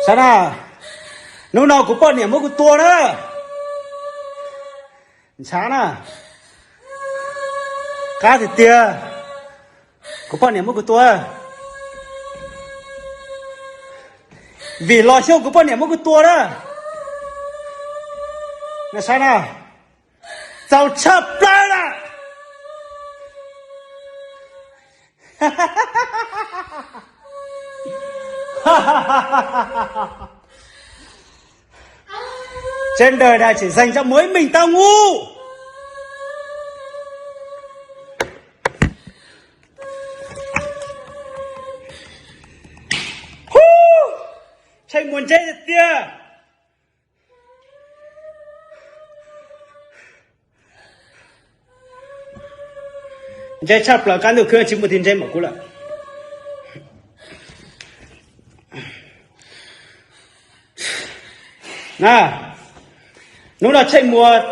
Ntshav na, hnub no kuv poj niam muab kuv tua na. Ntshav na, qab tiag tiag, kuv poj niam muab kuv tua. Vim Los Xyooj kuv poj niam muab kuv tua na. Ntshav na, txaus tshaj plaws na. Trên đời này chỉ dành cho mỗi mình tao ngu. Hú! Tsheej Muas ntse tiag tiag. Ntse tshaj plaws, qab ntuj khwb tsis muaj tig ntse npaum kuv lawm. Na, hnub no Tsheej Muas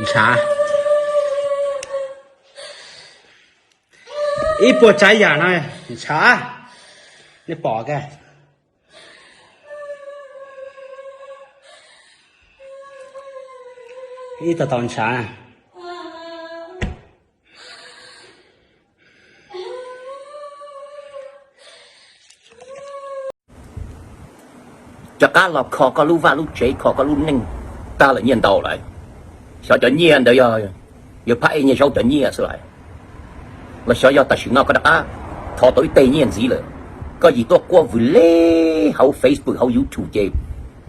ntshav ib puas tsav yam no, ntshav, nej pom kag, ib tau tau ntshav. Rov qab los kho koj lub vaj lub tsev, kho koj lub neej, tag lawm nyiaj ntau lawm. Xyov cov nyiaj ntawd yog, yog phab ej nyiaj zaub cov nyiaj xwb lawm, los xyov yog tam sim no koj rov qab thov tau ib teg nyiaj ntxiv lawm, koj yim tuaj quaj vwm le hauv Facebook hauv YouTube ces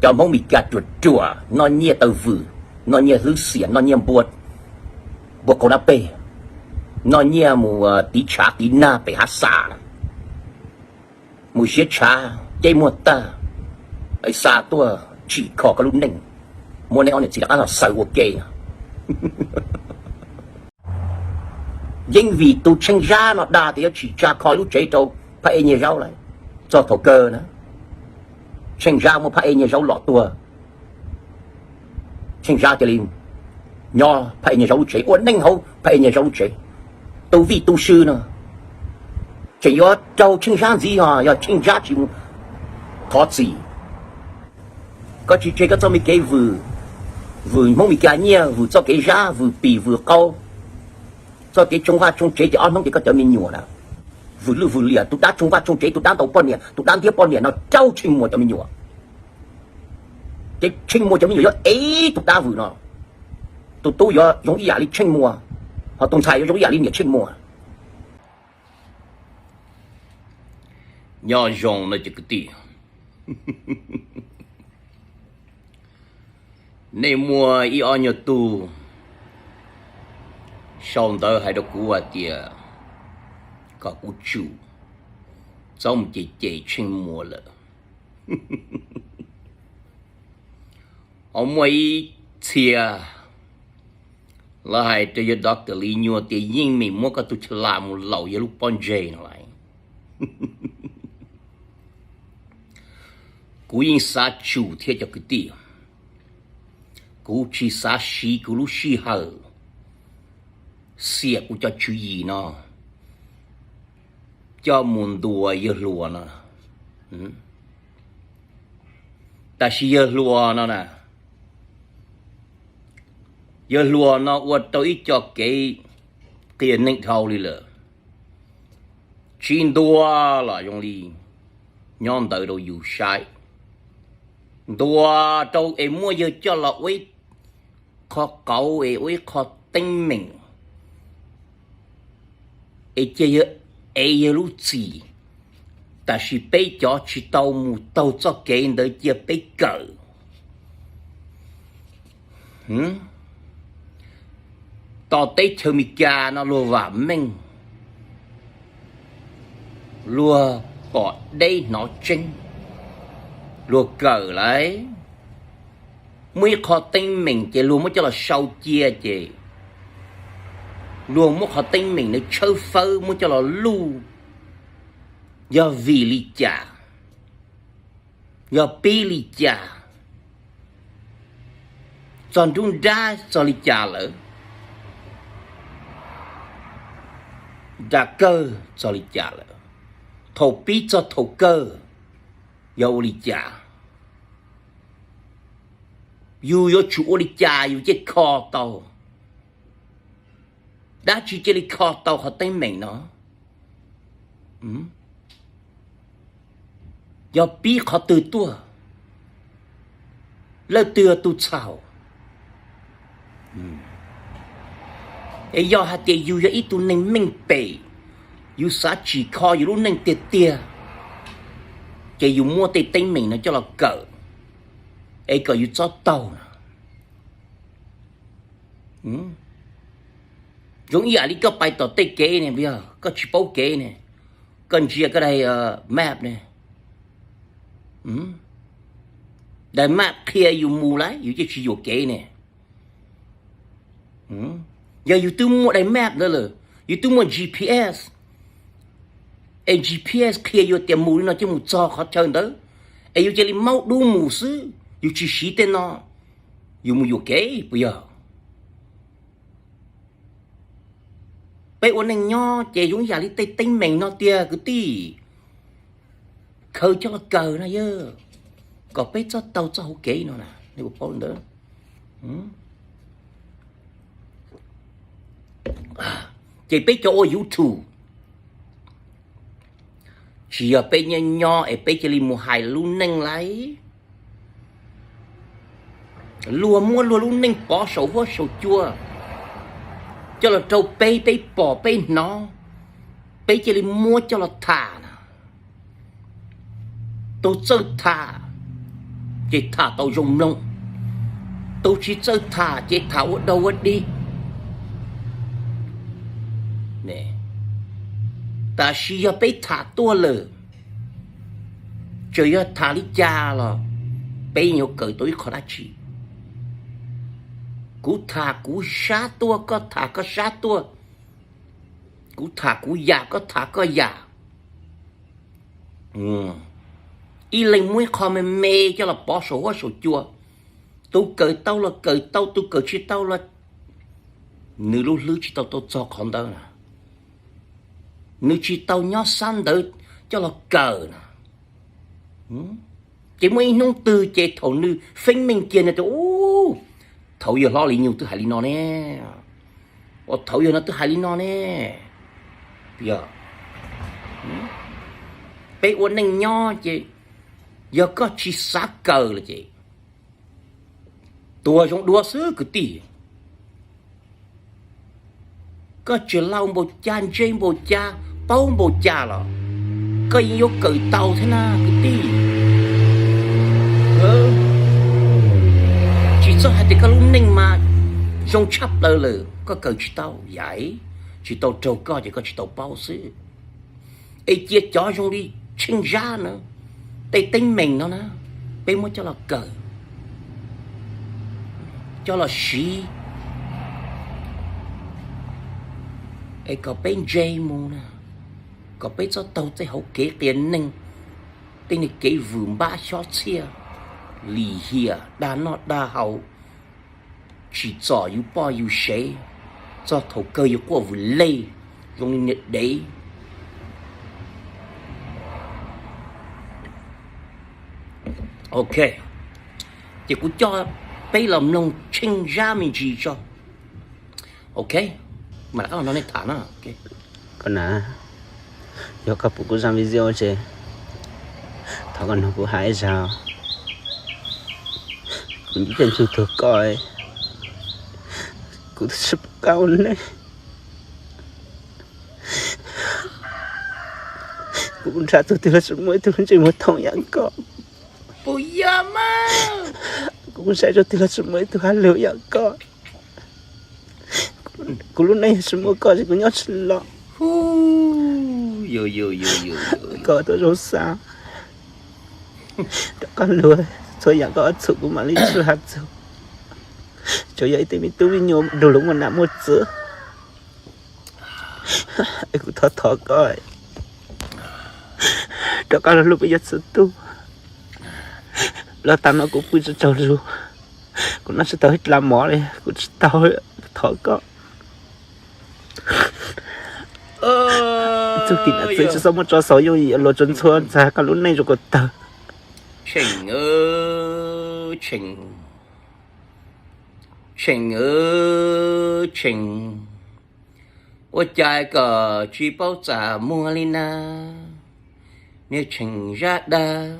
cov Hmoob Mes Kas ruam ruam noj nyiaj taw vwm, noj nyiaj hlwb xiam, noj nyiaj npua, npua qaug dab peg, noj nyiaj mus tiv tshav tiv nag pem hav xas, mus siab tshav ceb muag tag, xa tuaj tsim kho koj lub neej, muab neb ob niam txiv rov qab los xaws ua ke no. Yeej vim tus Tsheej Zab no dag tias yuav tsim tsa kho lub tsev rau phab ej nyiaj zaub lawm. Txog thaum kawg na, Tsheej Zab muab phab ej nyiaj zaub lom tuag, Tsheej Zab cia li nyob phab ej nyiaj zaub lub tsev, ua neej hauv phab ej nyiaj zaub lub tsev. Tus vij tus sw no tseem yuav raug Tsheej Zab ntxiv, ho yog Tsheej Zab tsis mus thov txim, koj tsis tseg koj txoj me kev vwm, vwm Hmoob Mes Kas nyiaj, vwm txoj kev zab, vwm pim vwm qau, txoj kev tsoo vaj tsoo tsev ces ob hnub ces koj cov me nyuam na, vwm lwj vwm liam, tus dab tsoo vaj tsoo tsev, tus dab ntaus poj niam, tus dab ntiab poj niam no raug Tsheej Muas cov me nyuam. Ces Tsheej Muas cov me nyuam yuav ev tus dab vwm no, tus tub yuav zoo ib yam li Tsheej Muas, ho tus ntxhais yuav zoo ib yam li niam Tsheej Muas. Nyob zoo no cov kwv tij, nej muaj ib ob nyuag tug sau ntawv hais rau kuv hais tias kom kuv tsum txhob mus cem cem Tsheej Muas lawm. Ho muaj ib txhia lawv hais rau yawg Doctor Lis Nyuas tias yeej meem muab koj tus cha las mus laus yawg lub pob ntseg no lawm. Kuv yeej xav tsum thiab cov kwv tij, kuv tsis xav siv kuv lub sij hawm xiam kuv cov tswv yim no coj mus ntuas yawg hluas no. Tab sis yawg hluas no na, yawg hluas no ua rau ib co kev qias neeg dhau li lawm. Tsis ntuas los zoo li nyob ntawd rau yus saib, ntuas rau es muab yawg coj los ua ib qho qauv es ua ib qho teeb meem es cia yawg ev yawg lub txim. Tab sis peb cov tsis tau mus taug txoj kev ntawd cia peb kawm. Tom teb chaws Amelikas no luag vam meej, luag pom deb hnov tseeb, luag kawm lawm. Muaj ib qho teeb meem ces luag muab coj los sau cia ces luag muab qhov teeb meem ntawd tshawb fawb muab coj los luj. Yog vim li cas? Yog pib li cas? Txog nruab nrab txog li cas lawm? Nram kawg txog li cas lawm? Thaum pib txog thaum kawg yog ua li cas? Yus yuav tsum ua li cas yus thiaj kho tau? Dab tsi cia li kho tau qhov teeb meem no? Yog pib qhov twg tuaj? Leej twg yog tus txhaum? Es yog hais tias yus yog ib tug neeg meej pem, yus xav tsim kho yus lub neej tiag tiag, ces yus muab tej teeb meem no coj los kawm, es kom yus txhob taug na. Zoo ib yam li koj pais tom tej kev ne, yog koj tsis paub kev ne, koj ntsia koj daim map ne, daim map qhia yus mus lawm yus thiaj tsis yuam kev ne. Yog yus twb muaj daim map ntawd lawm, yus twb muaj G P S, es G P S qhia yus tias mus li no thiaj mus txog qhov chaw ntawd, es yus cia li maub dub mus xwb, yus tsis siv tej no, yus mus yuam kev puas yog? Peb ua neej nyob ces zoo ib yam li tej teeb meem no tiag kwv tij. Khaws coj los kawm na yog, kom peb txhob taug txoj hauv kev no na, nej puas paub li ntawd? Ces peb cov ua YouTube, tsis yog peb nyob nyob es peb cia li mus hais lub neej lauj. Luag muab luag lub neej pov saum huab saum cua coj los rau peb, peb pom peb hnov, peb cia li muab coj los tham na. Tus txawj tham ces tham tau zoo mloog, tus tsis txawj tham ces tham ua dog ua dig. Tab sis yog peb tham tuaj lawm, txawm yog tham li cas los peb yuav kawm tau ib qho dab tsi. Kuv tham kuv sab tuaj, koj tham koj sab tuaj, kuv tham kuv yam, koj tham koj yam. Ib leeg muab ib qho me me coj los pov saum huab saum cua, tus kawm tau los kawm tau, tus kawm tsis tau los nws lub hlwb tsis tau tuaj txog qhov ntawd na, nws tsis tau nyob sab ntawd coj los kawm na. Ces muaj ib hnub twg ces thaum nws feeb meej kiag nws tias, u, thaum yawg hlob Lis Nyug twb hais li no ne, thaum yawg no twb hais li no ne. Peb ua neej nyob ces yog koj tsis xav kawm los ces tuag zoo dua xwb kwv tij. Koj tseem laus npaum cas, ntse npaum cas, paub npaum cas los koj yeej yuav kawm tau thiab na kwv tij. Tsis txhob hais tias koj lub neej mas zoo tshaj plaws lawm koj kawm tsis tau, yam tsis tau raug koj ces koj tsis tau paub xwb. Es cia cov zoo li Tsheej Zab na, tej teeb meem no na, peb muab coj los kawm, coj los siv, es kom peb ntse mus na, kom peb txhob taug tej hauv kev qias neeg, tej niag kev vwm npab xyob txhiaj, lim hiam dag noj dag haus, tsim txom yus poj yus sev, txog thaum kawg yus quaj vwm lej zoo li niag dev. Ok, ces kuv coj peb los mloog Tsheej Zab me ntsis tso. Ok, mam rov qab los nrog nej tham na. Koj na, yog koj pum kuv zaj video ces thov koj nrog kuv hais ib zag. Kuv nco ntsoov tuag koj, kuv twb tsis paub qab ua neej. Kuv nrhiav tug twg los tsis muaj ib tug lub ntsej muag thooj yam koj. Kuv saib tug twg los tsis muaj ib tug hab lug yam koj. Kuv lub neej yog tsis muaj koj ces kuv nyob tsis los. Koj tuaj zoo xav, rov qab lug txhua yam koj ob txhum kuv mam li txhua has txug. Tsuas yog ib tug me tub me nyuam dug lug muaj nam muaj txwv. Kuv thov thov koj rov qab los hlub peb cov txhua tug. Los tas no kuv pw tsis tsaug zug, kuv noj tsis tau ib dlav mov li, kuv tsis tau, thov koj. Tim nam txiv tsis txhob muab tso xaus yooj yim luag tsuas ntxhua ntxag koj lub neej zoo kom tawg. Tsheej, Tsheej, Tsheej, Tsheej, ua cas koj tsis paub txaj muag li na, niag Tsheej Zab Dawb.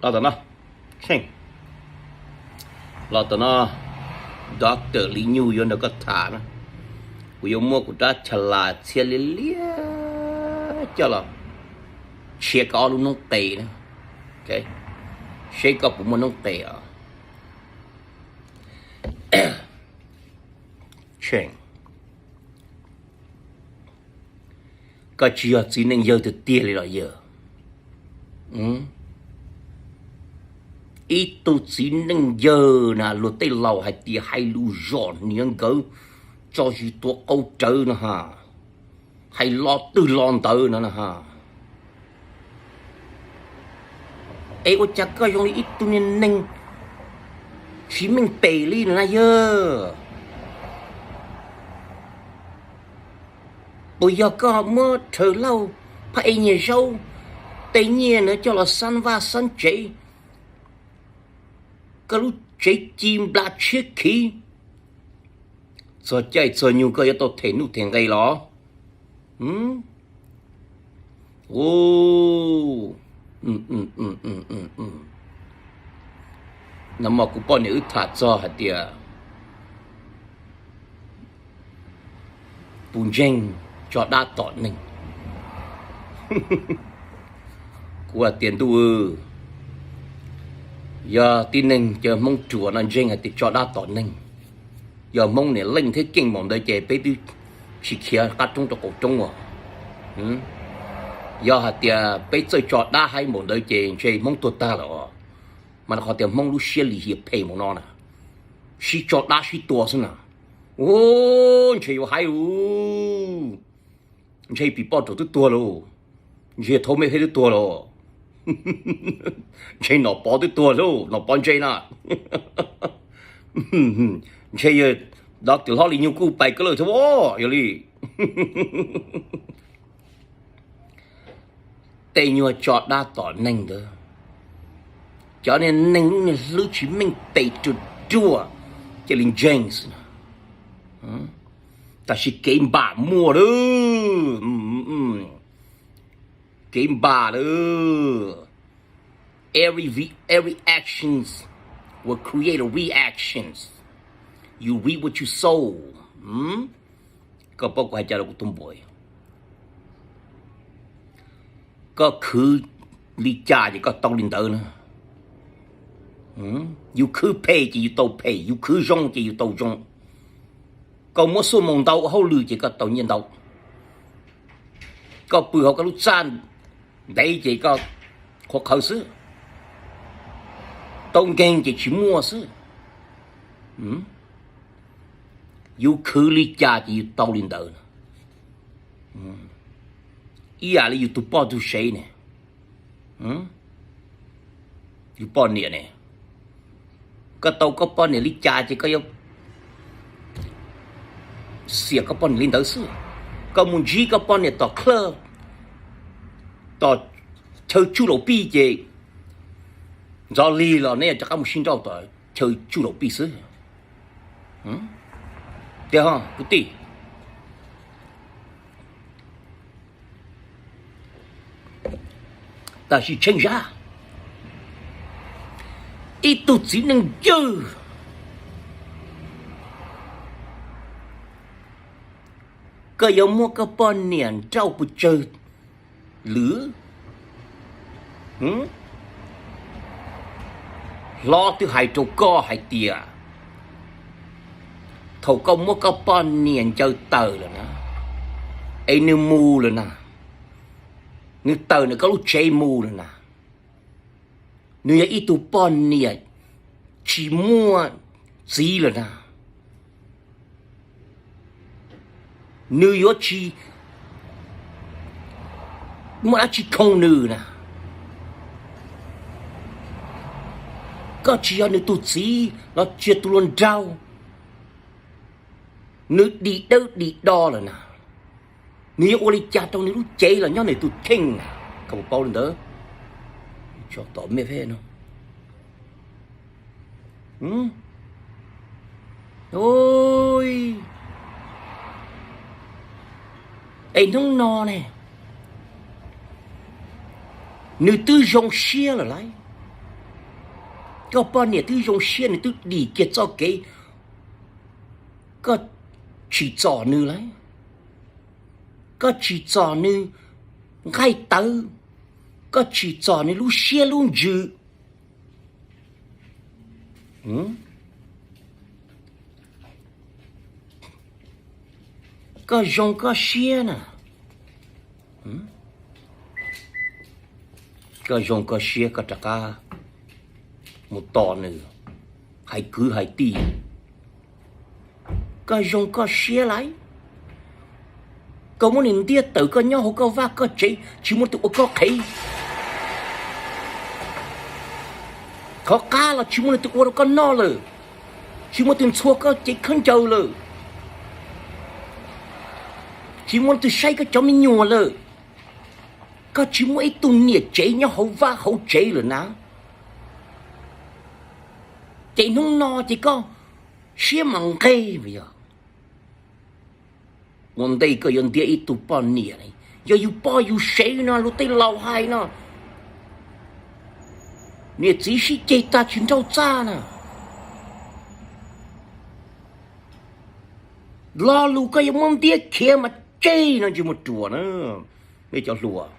Los tom no, Tsheej, los tom no, Doctor Lis Nyug yuav nrog koj tham na. Kuv yuav muab kuv rab chas las txhiab liab liab coj los tshiab koj ob lub noob qes na, seb koj puas muaj noob qes os. Tsheej, koj tsis yog txiv neej yawg tiag tiag li los yawg? Ib tug txiv neej yawg na luag tej laus hais tias hais lus zom niag nkawd tso zis tuav qau rawv no ha, hais lo twg lo ntawd no na ha. Es ua cas koj zoo li ib tug niag neeg tsis meej pem li no na yawg? Puas yog koj muab Rhawv Lauj phaj ej nyiaj zaub tej nyiaj na coj los xab vaj xab tsev, koj lub tsev ci nplas tshiab khiv, txog caij txog nyoog koj yuav tau them nuj them nqe los? Nag hmo kuv poj niam wb tham txog hais tias puas ntseeg tso dab tom neeg. Kuv hais tias ntuj, yog tib neeg cov Hmoob ruam no ntseeg hais tias tso dab tom neeg, yog Hmoob niam leej thiab keej maum ntawd ces peb twb tsis khiav qab roob rau qaum roob os. Yog hais tias peb txawj tso dab haib maum ntawd ces ntshe Hmoob tuag tag lawm os. Mas qhov tias Hmoob lub siab lim hiam phem maum no na, sib tso dab sib tua xwb na. Ntshe yuav haib u, ntshe pim poj raum twb tuag lauj, ntshe thaub mej pheb twb tuag lauj, ntshe nom pov twb tuag lauj, nom pov ntse na. Ntshe yog Doctor Hlob Lis Nyug kuj pais koj lawm thiab yog li. Tej nyuag tso dab tom neeg ntawd, cov niag neeg lub niag hlwb tsis meej pem ruaj ruaj cia li ntseeg xwb na. Tab sis kev npam muaj lawm, kev npam lawm. Every actions will create a reactions. You reap what you sow. Koj paub kuv hais cas rau kuv tus npua? Koj khwv li cas ces koj tau li ntawd na. Yus khwv phem ces yus tau phem, yus khwv zoo ces yus tau zoo. Koj muab xuaj moos ntau ua hauj lwm ces koj tau nyiaj ntau. Koj pw hauv koj lub txaj ntev ces koj qhuav qhawv xwb, tau nkeeg ces tsis muaj xwb. Yus khwv li cas ces yus tau li ntawd. Ib yam li yus tus poj tus sev ne, yus poj niam ne, koj tau koj poj niam li cas ces koj yuav xiam koj poj niam li ntawd xwb. Koj mus ntsib koj poj niam tom club, tom chaw tsuj laum pij ces ntxov lig los neb rov qab mus sib nrauj tom chaw tsuj laum pij xwb. Tiag ho kwv tij. Tab sis Tsheej Zab, ib tug txiv neej yawg, koj yuav muab koj poj niam nrauj pes tsawg lwm? Hlob twb hais rau koj hais tias thaum koj muab koj poj niam ncaws tawm lawm na, es nws mus lawm na, nws tawm ntawm koj lub tsev mus lawm na, nws yog ib tug poj niam tsis muaj txiv lawm na, nws yuav tsis muaj dab tsi khoo nws na. Koj tsis yog nws tus txiv los tsis yog tus hluas nraug, nws dim dawb dim do lawm na. Nws yuav ua li cas rau nws lub cev los nyob nws tus kheej, koj puas paub li ntawd? Tso tom me phe no. Es hnub no ne, nws twb zoo siab lawm lauj. Koj poj niam twb zoo siab, nws twb dim kiag txoj kev, koj tsim txom nws lauj. Koj tsim txom nws nqaij tawv, koj tsim txom nws lub siab lub ntsws. Koj zoo koj siab na. Koj zoo koj siab koj rov qab mus tos nws, hais kwv hais tij. Koj zoo koj siab lauj. Koj muab nws ntiab tawm, koj nyob hauv koj vaj koj tsev tsis muaj tus ua koj qhev. Qhov qab los tsis muaj tus ua rau koj noj lawm, tsis muaj tus ntxhua koj cev khaub ncaws lawm, tsis muaj tus saib koj cov me nyuam lawm. Koj tsis muaj ib tug niam tsev nyob hauv vaj hauv tsev lawm na. Ces hnub no ces koj siab mas nqeg mas yog ua ntej koj yuav ntiab ib tug poj niam, yog yus poj yus sev no, luag tej laus hais no, niam txiv sib ceg tag tsis nrauj txaj na. Lo lus koj yuav muab ntiab khiav mas tseg no, tsis muaj ruam na, nej cov hluas.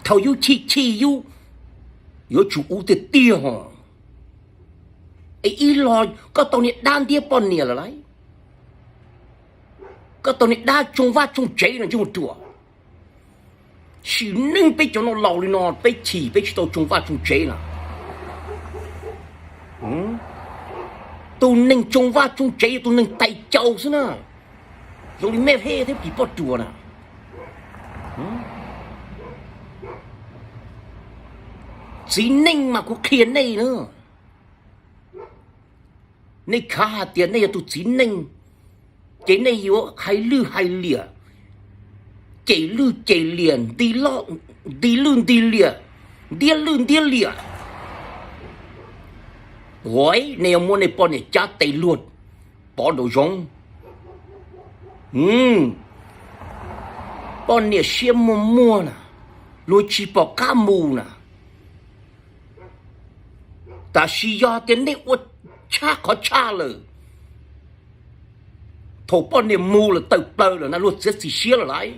Thaum yus chim chim yus yuav tsum ua tiag tiag ho. Es ib los koj tau niag dab ntiab poj niam lawm lauj, koj tau niag dab tsoo vaj tsoo tsev no, tsis muaj ruam. Sim neej peb cov no laus li no peb chim peb tsis tau tsoo vaj tsoo tsev na. Tus neeg tsoo vaj tsoo tsev yog tus neeg tais caus xwb na, zoo li Mej Phej thiab Pim Poj Ruam na. Txiv neej mas kuv qhia nej na, nej khav hais tias nej yog tus txiv neej, ces nej yuav hais lwj hais liam, cem lwj cem liam, nti lwj nti liam, ntiab lwj ntiab liam. Ua, nej yuav muab nej poj niam cab tes luag pov nraum zoov. Poj niam siab muag muag na, luag tsis pom qab mus na. Tab sis yog tias nej ua tshaj qhov tshaj lawm, thaum poj niam mus lawm tawm plaws lawm na luag txiav txim siab lawm lauj,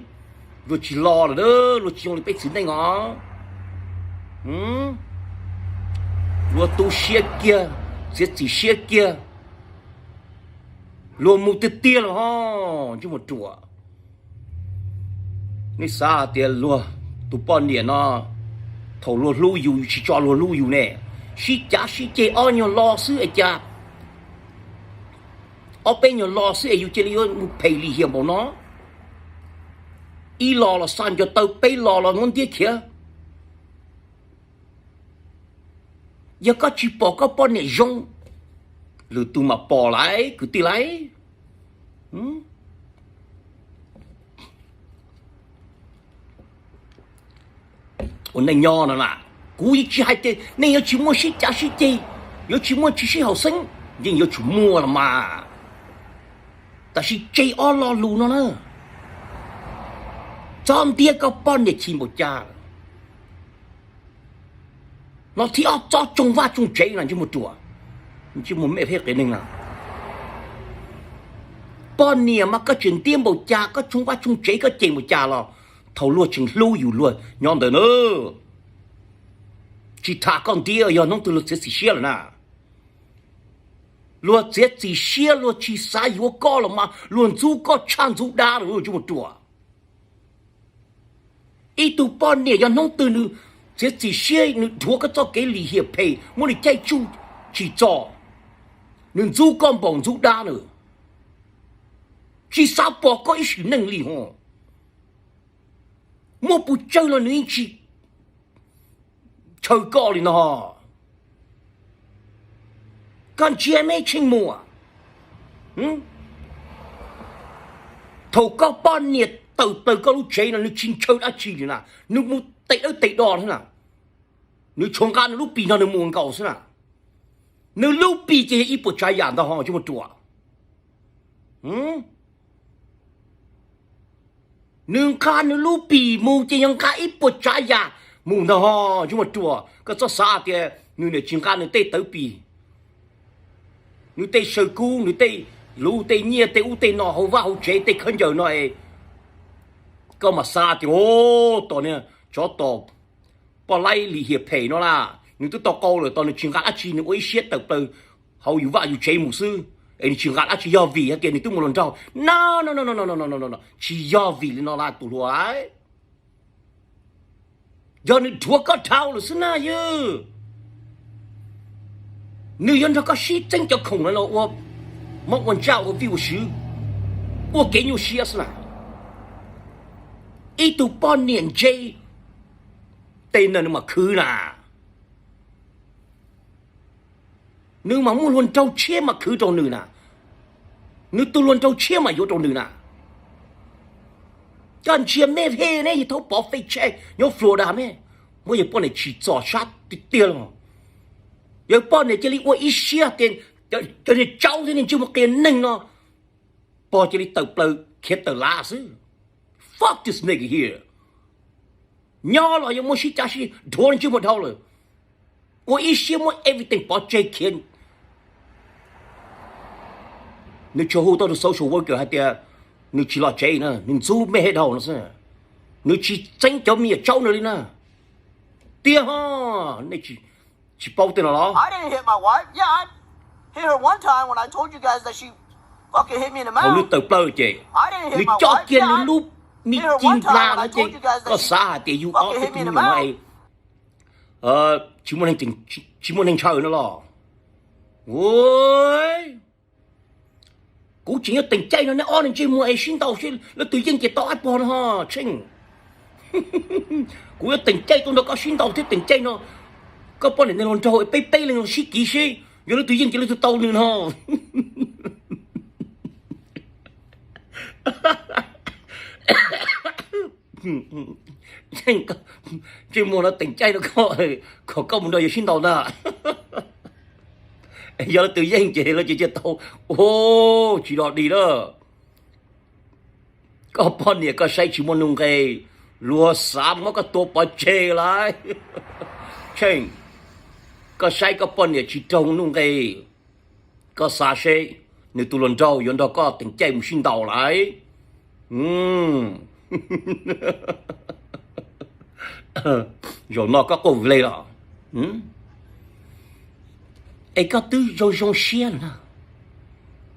luag tsis los lawm, luag tsis zoo li peb txiv neej os. Luag tu siab kiag, txiav txim siab kiag, luag mus tiag tiag lawm ho, ntsej muag ruam. Nej xav hais tias luag tus poj niam no, thaum luag hlub yus yus tsis tso luag hlub yus ne, sib cav sib ceg ob nyuag lo xwb es cas, ob peb nyuag lo xwb es yus cia li yuav mus phem lim hiam npaum no. Ib lo los xa nco taw, peb lo los muab ntiab khiav. Yog koj tsis pom koj poj niam zoo, lwm tus mas pom lauj kwv tij lauj. Ua neej nyob no na, kuv tsis hais tias nej yuav tsis muaj sib cav sib ceg, yuav tsis muaj tsis sib haum xeeb, yeej yuav tsum muaj los mas. Tab sis tseg ob lo lus no na, txhob ntiab koj poj niam chim npaum cas. Los thib ob txhob tsoo vaj tsoo tsev no, ntsej muag ruam, ntsej muag Mej Phej qias neeg na. Poj niam mas koj tseem ntiab npaum cas, koj tsoo vaj tsoo tsev koj cem npaum cas los thaum luag tseem hlub yus luag nyob ntawd na. Tsis tham koj ntiab, yog hnub twg luag txiav txim siab lawm na, luag txiav txim siab luag tsis xav yuav koj los mas luag ntxub koj tshaj ntxub dab lawm, ntsej muag ruam. Ib tug poj niam yog hnub twg nws txiav txim siab nws dhuav koj txoj kev lim hiam phem, muab nws caij tsuj tsim txom, nws ntxub koj npaum ntxub dab na, tsis xav pom koj ib sim neej li ho. Muaj pes tsawg los nws yeej tsis ntshaw koj li no. Koj ntsia me Tsheej Muas, Thaum koj poj niam tawm plaws koj lub tsev no nws tsis ntshaw dab tsi li na, nws mus tes dawb tes do thiab na, nws tsuas nqa nws lub pis no nws mus nkaus xwb na. Nws lub pis ces yog ib puas tsav yam ntag ho tsis muaj ruam. Nws nqa nws lub pis mus ces yog nqa ib puas tsav yam mus ntag ho tsis muaj ruam. Koj txhob xav tias nws niam tsis nqa nws tej tawv pis, nws tej saw kub, nws tej luv tej nyiaj tej ub tej no hauv vaj hauv tsev tej khaub ncaws no es koj mam xav tias o, tos niag tsov tom poj laib lim hiam phem no na, nws twb tau qau lawm tos nws tsis nqa dab tsi nws ua ib siab tawm plaws hauv yus vaj yus tsev mus xwb es nws tsis nqa dab tsi yog vim hais tias nws twb mus hluas nraug no no no no no no no no, tsis yog vim li no na tus hluas. Yog nws dhuav koj dhau lawm xwb na yog, nws yuav nrog koj sib txeeb cov khoom no los ua mob ua ntsaj ua vij ua sw, ua kev nyuaj siab xwb na. Ib tug poj niam ntse, tej no nws mam khwv na. Nws mam muaj hluas nraug tshiab mam khwv rau nws na. Nws tus hluas nraug tshiab mam yuav rau nws na. Koj ntsia mej phem ne, yawg thaub pov fej tshe nyob Florida me, muab yawg poj niam tsim txom sab tiag tiag li. Yawg poj niam cia li ua ib siab tias cov niag tsaub thiab niag ntsej muag qias neeg no, pog cia li tawm plaws khiav tawm lav xwb. Fuck this nigga here. Nyob los yuav muab sib cav sib dhuav ntsej muag dhau lawm. Ua ib siab muab everything pov tseg khiav. Nws tsuas hu tau tus social worker hais tias nws tsis los tsev na, nws ntxub mej hej dhau no xwb. Nws tsis txeeb cov me nyuam tsaub no li na. Tiag ho, nej tsis paub tej no los? Thaum nws tawm plaws ces nws coj kiag nws lub me cig npla no ces koj xav hais tias yus ob peb tus me nyuam no es tsis muaj neeg ntshaw no los? Kuv tseem yuav teem caij no neb ob niag ntsej muag es sib ntaus seb leej twg yeej ces tau ib pog no ho tsheej. Kuv yuav teem caij tuaj nrog koj sib ntaus thiab teem caij no koj poj niam neeg hluas nraug peb peb leeg los sib kiv seb yog leej twg yeej ces leej twg tau nws no. Ntsej muag no teem caij no kom koj mus nrog yawg sib ntaus ntag. Yog leej twg yeej ces lawv ces cia tau. Tsis los dig lawm. Koj poj niam koj saib tsis muaj nuj nqis, luag xav muab koj tua pov tseg lawm. Tsheej, koj saib koj poj niam tsis raug nuj nqis, koj xav seb nws tus hluas nraug yuav nrog koj teem caij mus sib ntaus lawm. Zaum no koj quaj vwm leg los? Es koj twb zoo zoo siab lawm na.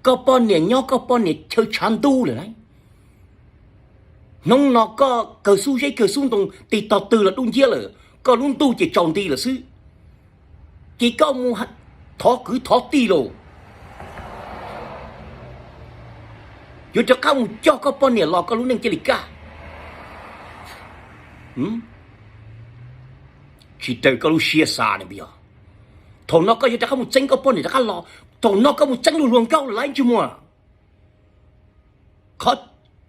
Koj poj niam nyob koj poj niam chaw tshav ntuj lawm lauj. Hnub no koj kawg xub zeb kawg xub ntoo tig tog twg los dub nciab lawm, koj lub ntuj ces tsaus nti lawm xwb. Ces koj mus thov kwv thov tij los, yuav rov qab mus coj koj poj niam los koj lub neej cia li kaj. Tsis raws koj lub siab xav ne puas yog? Thaum no koj yuav rov qab mus txeeb koj poj niam rov qab los, thaum no koj mus txeeb luag hluas nkauj lawm lauj ntsej muag. Qhov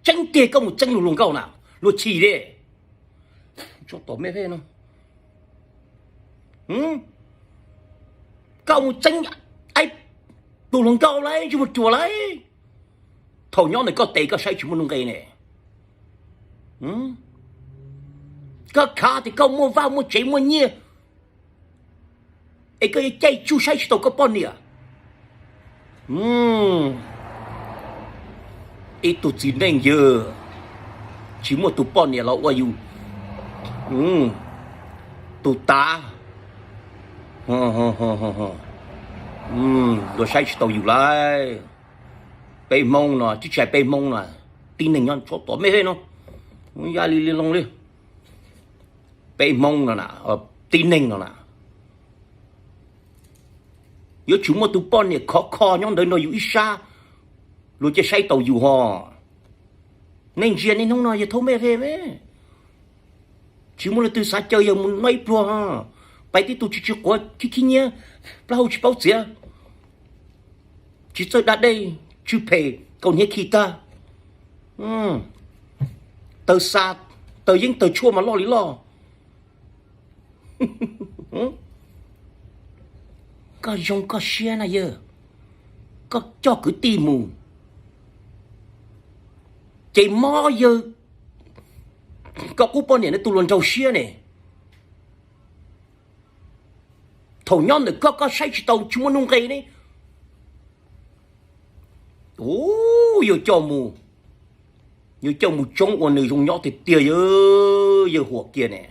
tseeb tiag koj mus txeeb luag hluas nkauj na, luag chim li. Tso tom me phem no, koj mus txeeb tus hluas nkauj lauj ntsej muag ruam lauj. Thaum nyob ntawm koj tes koj saib tsis muaj nuj nqis ne. Koj khav tias koj muaj vaj muaj tsev muaj nyiaj es koj yuav caij tsuj saib tsis taus koj poj niam. Ib tug txiv neej ywg tsis muaj tus poj niam los ua yus tus tav, luag saib tsis taus yus lauj. Peb Hmoob no tsis tsis hais peb Hmoob no, tib neeg nyob tso tom me phem no, ya li li loo li. Peb Hmoob no na, tib neeg no na, yuav tsum muaj tus poj niam khov kho nyob ntawd nrog yus ib sab, luag thiaj saib taus yus ho. Nej ntsia niaj hnub no yawg thaub me phem me, tsis muaj leej twg xav caw yawg mus noj ib pluag, pais tib tug tsis tsis quav khib khib nyiab, plaub hau tsis paub txiav, tsis txawj da dej, tsw phem, kaus hniav khi tag. Taws xa, taws yeeb taws tshuaj mas loj li loj. Koj zoo koj siab na yawg, koj coj kwv tij mus ces mob yawg, koj qub poj niam no tus hluas nraug siab ne. Thaum nyob ntawm koj, koj saib tsis tau, tsis muaj nuj nqis ne. Ub, yawg coj mus, yawg coj mus tsoob ua nws zoo nyob tiag tiag, yawg huam kiag ne.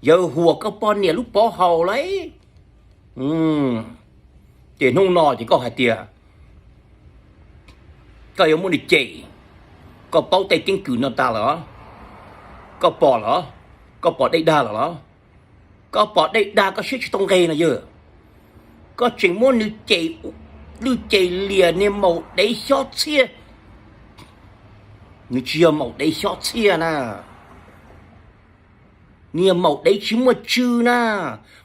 Yawg huam koj poj niam lub pov haum lauj. Ces hnub no ces koj hais tias koj yuav muab nws cem, koj paub tej keeb kwm no tas lawm, koj pom lawm, koj pom dej dag lawm los, koj pom dej dag koj siab tsis tau nqes no yawg. Koj tseem muab nws cem, lwj cem liam niag maum dev xyob txhiaj. Nws tsis yog maum dev xyob txhiaj na, niag maum dev tsis muaj tswv na,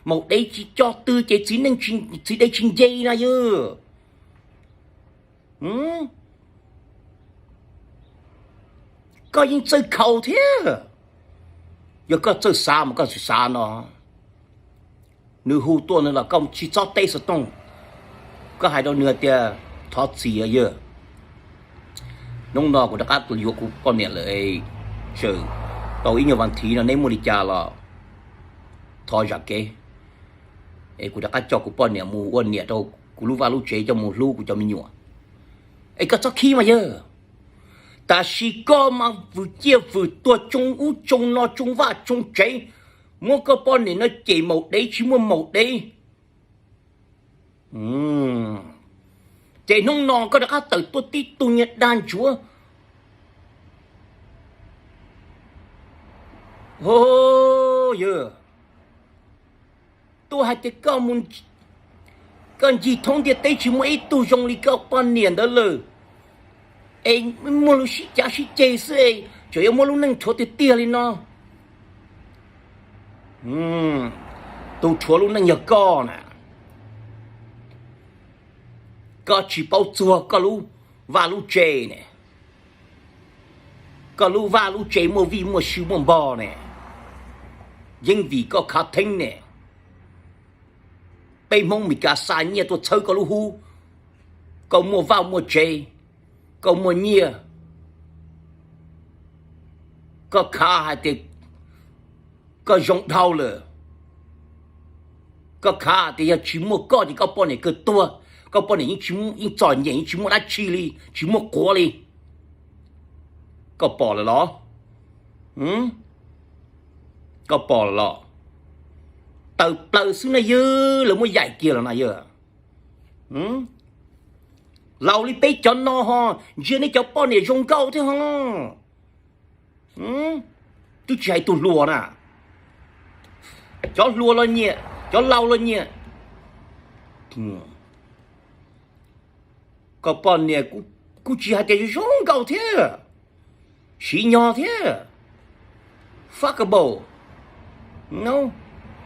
maum dev tsis coj twg ces txiv neej, txiv dev tsis nce na yawg. Koj yeej txawj khaus thiab. Yog koj txawj xav mas koj tsis xav no. Nws hu tuaj no los koj tsis txhob teb xov tooj, koj hais rau nws tias thov txim yawg. Hnub no kuv rov qab tuaj yuav kuv poj niam lawm, tau ib nyuag vas thiv no neb muaj li cas los thov zam kev, es kuv rov qab coj kuv poj niam mus ua niam rau kuv lub vaj lub tsev, coj mus hlub kuv cov me nyuam. Es koj txhob khib mas yawg. Tam sim koj mas vwm ciaj vwm tuag tsoo ub tsoo no, tsoo vaj tsoo tsev, muab koj poj niam no cem maum dev tsis muaj maum dev. Ces hnub no koj rov qab tawm tuaj tib tug niag dag ntsuav. Yawg, tuaj hais tias koj mus, koj ncig thoob ntiaj teb tsis muaj ib tug zoo li koj poj niam ntawd lawm, es muaj lub sib cav sib ceg xwb, tseem yuav muaj lub neej rhuav tiag tiag li no. Tus rhuav lub neej yog koj na. Koj tsis paub txuag koj lub vaj lub tsev ne. Koj lub vaj lub tsev muaj vij muaj sw muaj npog ne, yeej vim koj khav theeb ne. Peb Hmoob Meskas xa nyiaj tuaj txhawb koj lub hub, koj muaj vaj muaj tsev, koj muaj nyiaj, koj khav hais tias koj zoo dhau lawm. Koj khav tias yog tsis muaj koj ces koj poj niam kawg tuag, koj poj niam yeej txom nyem, yeej tsis muaj dab tsi li, tsis muaj quav li. Koj pom lawm los? Koj pom lawm los? Tawm plaws xwb na yawg, lawv muab yaim kiag los na yawg. Laus li peb cov no ho ntsia nej cov poj niam zoo nkauj thiab ho. Twb tsis hais tus hluas na, cov hluas los nyiam, cov laus los nyiam. Koj poj niam kuj tsis hais tias zoo nkauj thiab, siv nyog thiab. Fuckable.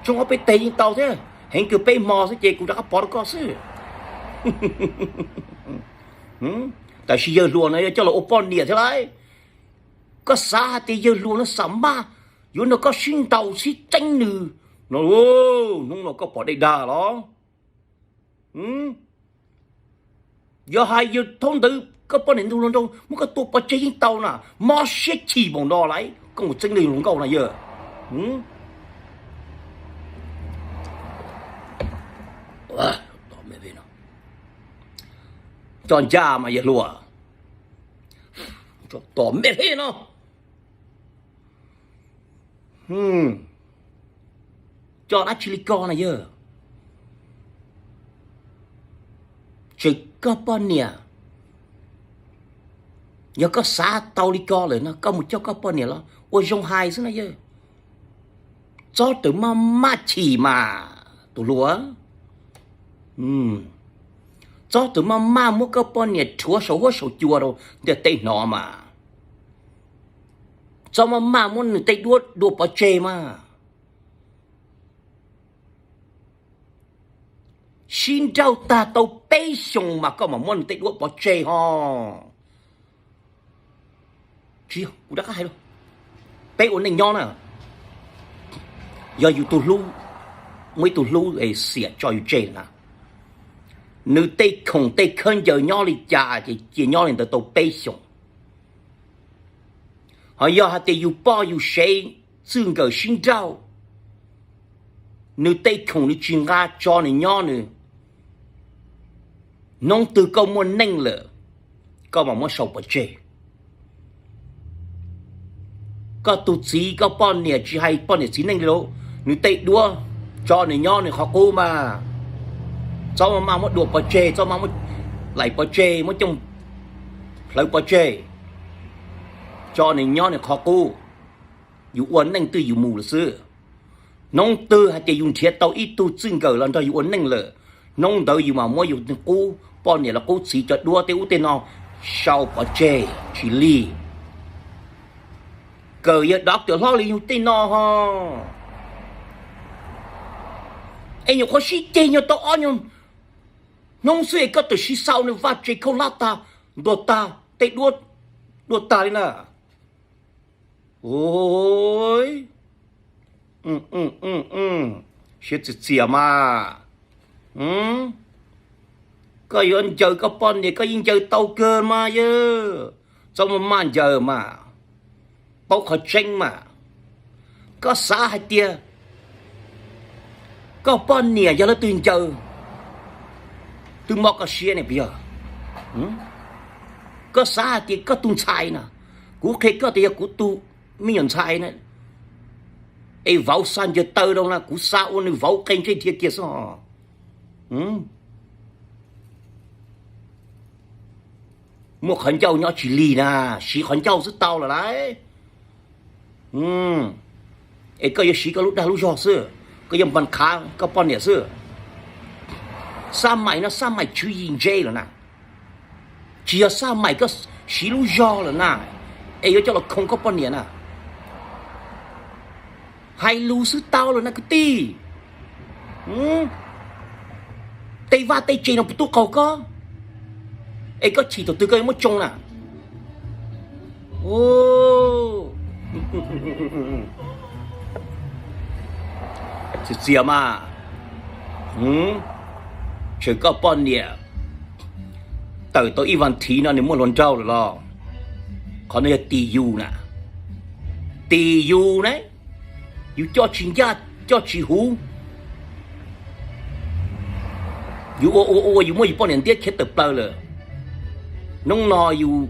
Tsoob ob peb teg yeej tau thiab, heev kawg peb hmo xwb ces kuv rov qab pov rau koj xwb. Tab sis yawg hluas no yuav coj los ua poj niam thiab lauj. Koj xav hais tias yawg hluas no xam maj yuav nrog koj sib ntaus sib txeeb nws no, hnub no koj pom dej dag los? Yog hais yawg thaum ntawd koj poj niam ntug hluas nraug muab koj tua pov tseg yeej tau na, mob siab chim npaum no lauj, koj mus txeeb leej hluas nkauj no yawg. Tom me phem no, coj ncaj mas yawg hluas, tom me phem no. Coj dab tsi li ko na yawg? Tseem koj poj niam, yog koj xav tau li ko lawm no koj mus coj koj poj niam los ua zoo hais xwb na yawg. Txhob rawm maj maj chim mas tus hluas. Txhob rawm maj maj muab koj poj niam rhuav saum huab saum cua rau ntiaj teb hnov mas. Txhob maj maj muab nws tej duab dua pov tseg mas. sib nrauj tag tau peb xyoos mas koj mam muab nws tej duab pov tseg ho. Tsis yog kuv rov qab hais, peb ua neej nyob na, yog yus tus hlub, muaj ib tug hlub es xiam tso yus tseg na, nws tej khoom tej khaub ncaws nyob li cas ces cia nyob li ntawd tau peb xyoos. Ho yog hais tias yus poj yus sev txwj nkawm sib nrauj, nws tej khoom nws tsis nqa tso nws nyob nws, hnub twg koj muaj neej lawm, koj mam muab sau pov tseg. Koj tus txiv koj poj niam tsis hais poj niam txiv neej li lauj, nws tej duab tso nws nyob nws qhov qub mas. Txhob maj maj muab dua pov tseg, txhob maj muab laim pov tseg, muab cooj hlawv pov tseg, tso nws nyob nws qhov qub. Yus ua neej twj yus mus lawm xwb. Hnub twg hais tias yus nrhiav tau ib tug txij nkawm los nrog yus ua neej lawm, hnub ntawd yus mam muab yus qub poj niam los qub txiv cov duab tej ub tej no sau pov tseg tsis lig. Kawm yog doctor hlob li yus tej no ho. Es nyuam qhuav sib ceg nyuag tau ob nyuag hnub xwb es koj twb sib xaus nws vaj tse khaub hlab tag, ntuag tag, tej duab dua tag li na. Siab txias txias mas. Koj yuav ncaws koj poj niam koj yeej ncaws tau kawg mas yog. Txhob maj maj ncaws mas, paub qhov tseeb mas. Koj xav hais tias koj poj niam yog leej twg ncaws, twb mob koj siab ne puas yog? Koj xav hais tias koj tus ntxhais na, kuv qhia koj tias yog kuv tus me nyuam ntxhais na, es vauv xa ncaws taw rau na, kuv xa ua nws vauv qe ntsej dhia kiag xwb. Muaj qhov ncauj nyob tsis lig na, siv qhov ncauj xwb tau lawm lauj. Es koj yuav siv koj lub dag lub zog xwb, koj yuav npas khav koj poj niam xwb. Xab maim no xab maim tswv yim ntse lawm na, tsis yog xab maim koj siv lub zog lawm na, es yuav coj los khoo koj poj niam na. Hais lus xwb tau lawm na kwv tij. Tej vaj tej tse no puas tub qaug koj, es koj chim thaum twg koj yuav muab tsoo na? Txias txias mas, tseem koj poj niam tawm tau ib vas thiv no nws muaj hluas nraug lawm los? Qhov no yog tis yus na, tis yus na, yus coj tsis ncaj coj tsis huv. Yus ua ua ua yus muab yus poj niam ntiab khiav tawm plaws lawm. Hnub no yus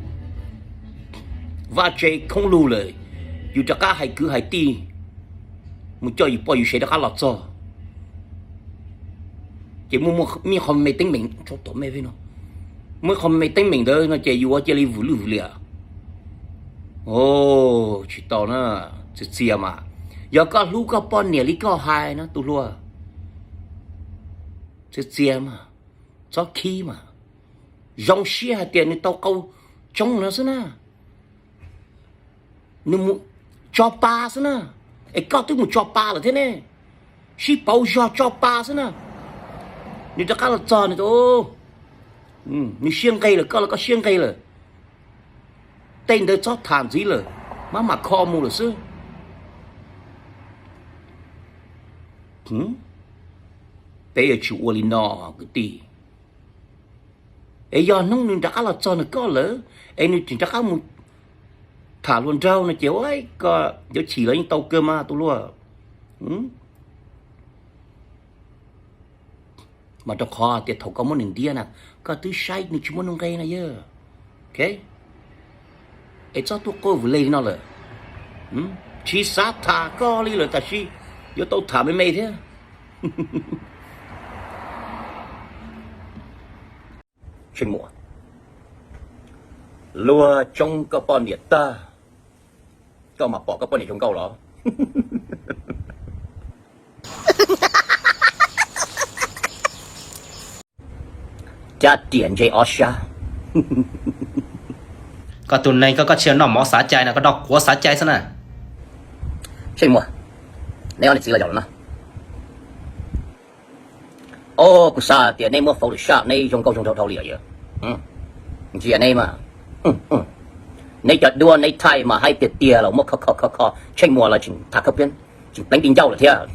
vaj tse khoob lug lawm, yus rov qab hais kwv hais tij mus coj yus poj yus sev rov qab los txog, ces muaj me qho me teeb meem, muaj qho me teeb meem ntawd no ces yus ua cia li vwm lwj vwm liam. Tsis tau na, txias txias mas. Yog koj hlub koj poj niam li koj hais no tus hluas, txias txias mas, txhob khib mas. Zoo siab hais tias nws tau qau tsoob no xwb na, nws mus tso pa xwb na, es koj twb mus tso pa lawm thiab ne, sib pauv zog tso pa xwb na. Nws rov qab los txog nws, nws siab nqig lawm, koj los koj siab nqig lawm. Tej ntawd txhob tham ntxiv lawm, maj mam kho mus lawm xwb. Peb yuav tsum ua li no kwv tij. Es yog hnub nws rov qab los txog nws koj lawm, es nws tseem rov qab mus tham hluas nraug no ces ua koj yuav chim los yeej tau kawg mas tus hluas. Mas rau qhov tias thaum koj muab nws ntiab na, koj twb saib nws tsis muaj nuj nqis na yog. Es txhob tuaj quaj vwm leg li no lawm. Tsis xav tham koj li lawm tab sis yuav tau tham me me thiab. Luag tsoob koj poj niam tag, koj mam pom koj poj niam zoo nkauj los? Cab riam ntse ob sab. Koj tus neeg koj, koj tsis noj mov xav cai no, koj noj quav xav cai xwb na. Neb ob niam txiv los zaum lawm no. Kuv xav tias nej muab Photoshop neb zoo nkauj zoo nraug dhau li os yog. Ntsia neb mas, neb cov duab neb thaij mas haib tiag tiag los muab kho kho kho kho tsheej muag los tseem tha khawb peb, tseem pleev ti ncauj lawm thiab.